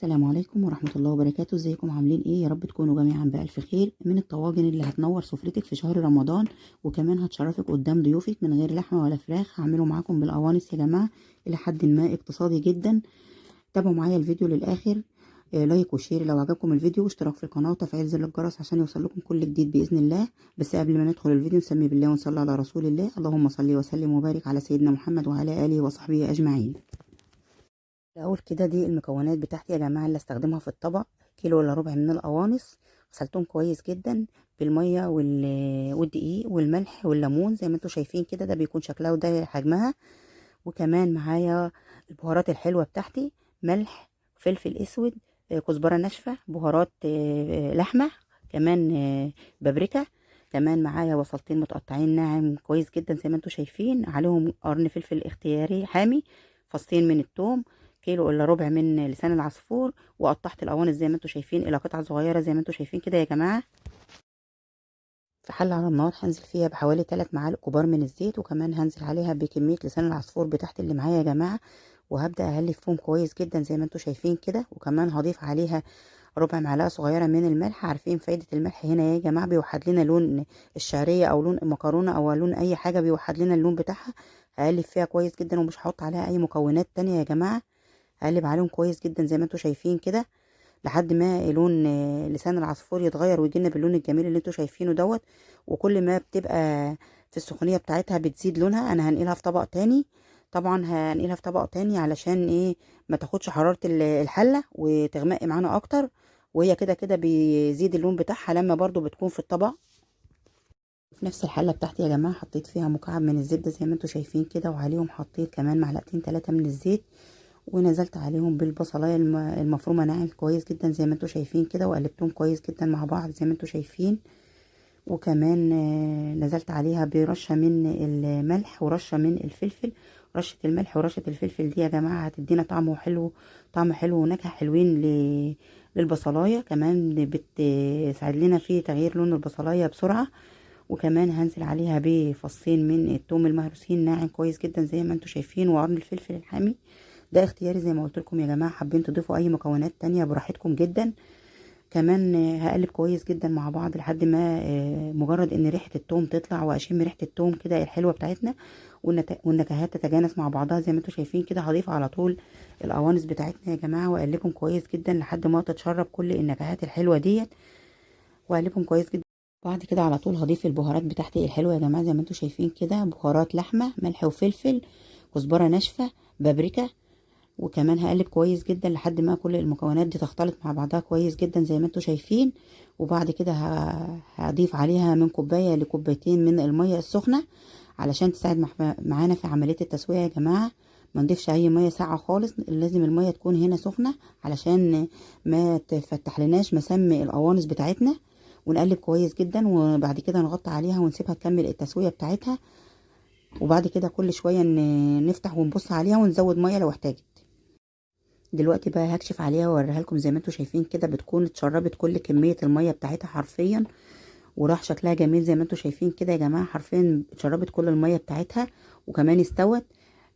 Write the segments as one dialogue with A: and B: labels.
A: السلام عليكم ورحمة الله وبركاته. ازيكم عاملين ايه؟ يا رب تكونوا جميعا بألف خير. من الطواجن اللي هتنور سفرتك في شهر رمضان، وكمان هتشرفك قدام ضيوفك من غير لحمة ولا فراخ. هعمله معاكم بالقوانص يا جماعة، الى حد ما اقتصادي جدا. تابعوا معايا الفيديو للآخر، like و share لو عجبكم الفيديو، واشتراك في القناة وتفعيل زر الجرس عشان يوصل لكم كل جديد بإذن الله. بس قبل ما ندخل الفيديو نسمي بالله ونصلي على رسول الله. اللهم صل وسلم وبارك على سيدنا محمد وعلى آله وصحبه أجمعين. الأول كده دي المكونات بتاعتي يا جماعة اللي استخدمها في الطبق. كيلو إلا ربع من القوانص، غسلتهم كويس جدا بالمية والدقيق والملح والليمون زي ما انتم شايفين كده، ده بيكون شكلها وده حجمها. وكمان معايا البهارات الحلوة بتاعتي، ملح، فلفل اسود، كزبرة ناشفة، بهارات لحمة، كمان بابريكا. كمان معايا بصلتين متقطعين ناعم كويس جدا زي ما انتم شايفين، عليهم قرن فلفل اختياري حامي، فصين من الثوم، كيلو الا ربع من لسان العصفور. وقطعت القوانص زي ما انتم شايفين الى قطع صغيرة زي ما انتم شايفين كده يا جماعة. في حله على النار هنزل فيها بحوالي 3 معالق كبار من الزيت، وكمان هنزل عليها بكمية لسان العصفور بتاعتي اللي معايا يا جماعة، وهبدا اقلب فيهم كويس جدا زي ما انتم شايفين كده. وكمان هضيف عليها ربع معلقه صغيرة من الملح. عارفين فايده الملح هنا يا جماعة؟ بيوحد لنا لون الشعرية او لون المكرونه او لون اي حاجة، بيوحد لنا اللون بتاعها. هقلب فيها كويس جدا ومش هحط عليها اي مكونات تانية يا جماعة. هقلب عليهم كويس جدا زي ما انتم شايفين كده لحد ما لون لسان العصفور يتغير ويجينا باللون الجميل اللي انتم شايفينه دوت. وكل ما بتبقى في السخونيه بتاعتها بتزيد لونها. انا هنقلها في طبق تاني، طبعا هنقلها في طبق تاني علشان ايه؟ ما تاخدش حرارة الحلة وتغمق معانا اكتر، وهي كده كده بيزيد اللون بتاعها لما برضو بتكون في الطبق. في نفس الحلة بتاعتي يا جماعة حطيت فيها مكعب من الزبدة زي ما انتم شايفين كده، وعليهم حطيت كمان معلقتين 3 من الزيت، ونزلت عليهم بالبصلايه المفرومه ناعم كويس جدا زي ما انتم شايفين كده، وقلبتهم كويس جدا مع بعض زي ما انتم شايفين. وكمان نزلت عليها برشه من الملح ورشه من الفلفل. رشه الملح ورشه الفلفل دي يا جماعة هتدينا طعم حلو، طعم حلو ونكهه حلوين للبصلايه. كمان بتساعد لنا في تغيير لون البصلايه بسرعة. وكمان هنزل عليها بفصين من الثوم المهروسين ناعم كويس جدا زي ما انتم شايفين، وقرن الفلفل الحامي. ده اختياري زي ما قلت لكم يا جماعة، حابين تضيفوا اي مكونات تانية براحتكم جدا. كمان هقلب كويس جدا مع بعض لحد ما مجرد ان ريحه الثوم تطلع واشم ريحه الثوم كده الحلوة بتاعتنا، والنكهات تتجانس مع بعضها زي ما انتم شايفين كده. هضيف على طول القوانص بتاعتنا يا جماعة واقلبهم كويس جدا لحد ما تتشرب كل النكهات الحلوة ديت، واقلبهم كويس جدا. بعد كده على طول هضيف البهارات بتاعتي الحلوة يا جماعة زي ما انتم شايفين كده، بهارات لحمه، ملح وفلفل، كزبره ناشفة، بابريكا. وكمان هقلب كويس جدا لحد ما كل المكونات دي تختلط مع بعضها كويس جدا زي ما انتم شايفين. وبعد كده هضيف عليها من كوباية لكوبايتين من المية السخنة علشان تساعد معانا في عملية التسوية يا جماعة. ما نضيفش اي مية ساقعه خالص، لازم المية تكون هنا سخنة علشان ما تفتح لناش مسام القوانص بتاعتنا. ونقلب كويس جدا، وبعد كده نغطي عليها ونسيبها تكمل التسوية بتاعتها. وبعد كده كل شوية نفتح ونبص عليها ونزود مية لو احتاجت. دلوقتي بقى هكشف عليها واوريها لكم زي ما انتم شايفين كده، بتكون اتشربت كل كمية المية بتاعتها حرفيا، وراح شكلها جميل زي ما انتم شايفين كده يا جماعة. حرفيا اتشربت كل المية بتاعتها وكمان استوت.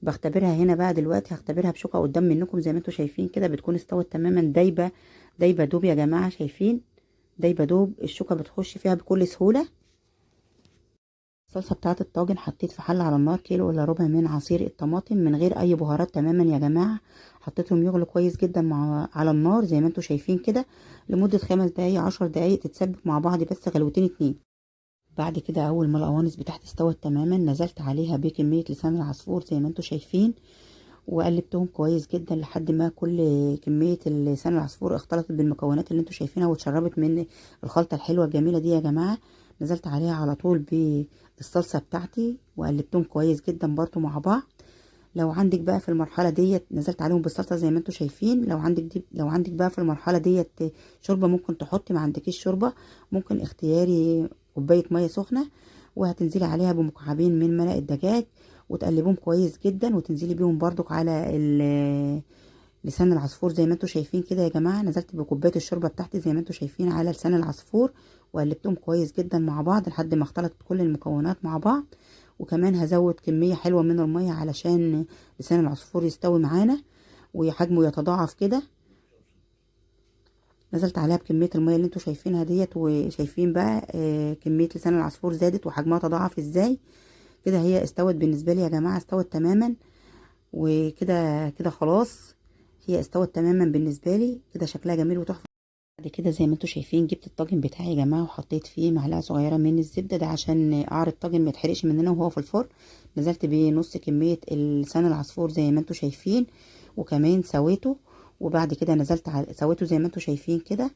A: بختبرها هنا بقى دلوقتي، هختبرها بشوكة قدام منكم زي ما انتم شايفين كده، بتكون استوت تماما، دايبه دايبه دوب يا جماعة، شايفين دايبه دوب، الشوكة بتخش فيها بكل سهولة. الصلصه بتاعه الطاجن حطيت في حله على النار كيلو الا ربع من عصير الطماطم من غير اي بهارات تماما يا جماعة. حطيتهم يغلوا كويس جدا مع على النار زي ما انتم شايفين كده لمدة 5 دقايق 10 دقايق تتسبك مع بعض، بس غلوتين 2. بعد كده اول ما القوانص بتاعتي استوت تماما نزلت عليها بكمية لسان العصفور زي ما انتم شايفين، وقلبتهم كويس جدا لحد ما كل كمية لسان العصفور اختلطت بالمكونات اللي انتم شايفينها واتشربت من الخلطة الحلوة الجميلة دي يا جماعة. نزلت عليها على طول بالصلصه بتاعتي وقلبتهم كويس جدا برضو مع بعض. لو عندك بقى في المرحلة ديت نزلت عليهم بالصلصه زي ما انتم شايفين. لو عندك بقى في المرحلة ديت شوربة ممكن تحطي، ما عندكيش شوربة ممكن اختياري كوباية مية سخنة، وهتنزلي عليها بمكعبين من مرق الدجاج وتقلبهم كويس جدا، وتنزلي بيهم برضك على لسان العصفور زي ما انتم شايفين كده يا جماعة. نزلت بكوبايه الشوربة بتاعتي زي ما انتم شايفين على لسان العصفور وقلبتهم كويس جدا مع بعض لحد ما اختلطت كل المكونات مع بعض. وكمان هزود كمية حلوة من المية علشان لسان العصفور يستوي معانا وحجمه يتضاعف كده. نزلت عليها بكمية المية اللي انتوا شايفينها ديت، وشايفين بقى كمية لسان العصفور زادت وحجمها تضاعف ازاي. كده هي استوت بالنسبة لي يا جماعة، استوت تماما. وكده كده خلاص هي استوت تماما بالنسبة لي كده، شكلها جميل وتحفه. بعد كده زي ما انتوا شايفين جبت الطاجن بتاعي يا جماعة وحطيت فيه معلقه صغيرة من الزبدة، ده عشان قعر الطاجن ما يتحرقش مننا وهو في الفرن. نزلت بنص كمية لسان العصفور زي ما انتوا شايفين، وكمان سويته. وبعد كده نزلت على سويته زي ما انتوا شايفين كده،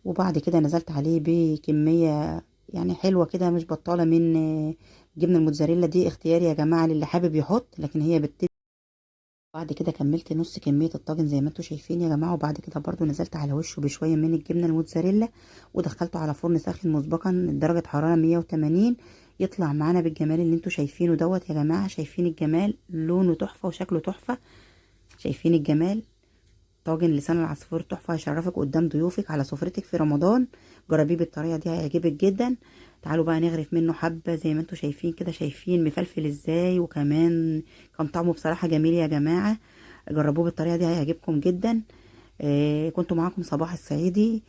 A: وبعد كده نزلت عليه بكمية يعني حلوة كده مش بطاله من جبنه الموتزاريلا، دي اختياري يا جماعة للي حابب يحط، لكن هي بت. بعد كده كملت نص كمية الطاجن زي ما انتوا شايفين يا جماعة. وبعد كده برضو نزلت على وشه بشوية من الجبنة الموتزاريلا، ودخلته على فرن ساخن مسبقا درجه حرارة 180. يطلع معانا بالجمال اللي انتوا شايفينه دوت يا جماعة. شايفين الجمال، لونه تحفة وشكله تحفة. شايفين الجمال، طاجن لسان العصفور تحفة، هيشرفك قدام ضيوفك على سفرتك في رمضان. جربيه بالطريقة دي هيعجبك جدا. تعالوا بقى نغرف منه حبه زي ما انتوا شايفين كده، شايفين مفلفل ازاي، وكمان كان طعمه بصراحة جميل يا جماعة. جربوه بالطريقة دي هيعجبكم جدا. كنت معاكم صباح الصعيدي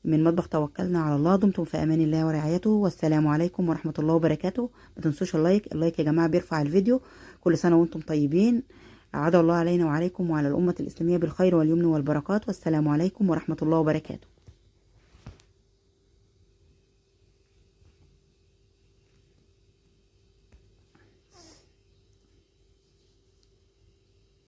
A: من مطبخ توكلنا على الله. دمتم في امان الله ورعايته، والسلام عليكم ورحمة الله وبركاته. ما تنسوش ال like، ال like يا جماعة بيرفع الفيديو. كل سنة وانتم طيبين، أعاد الله علينا وعليكم وعلى الأمة الإسلامية بالخير واليمن والبركات، والسلام عليكم ورحمة الله وبركاته.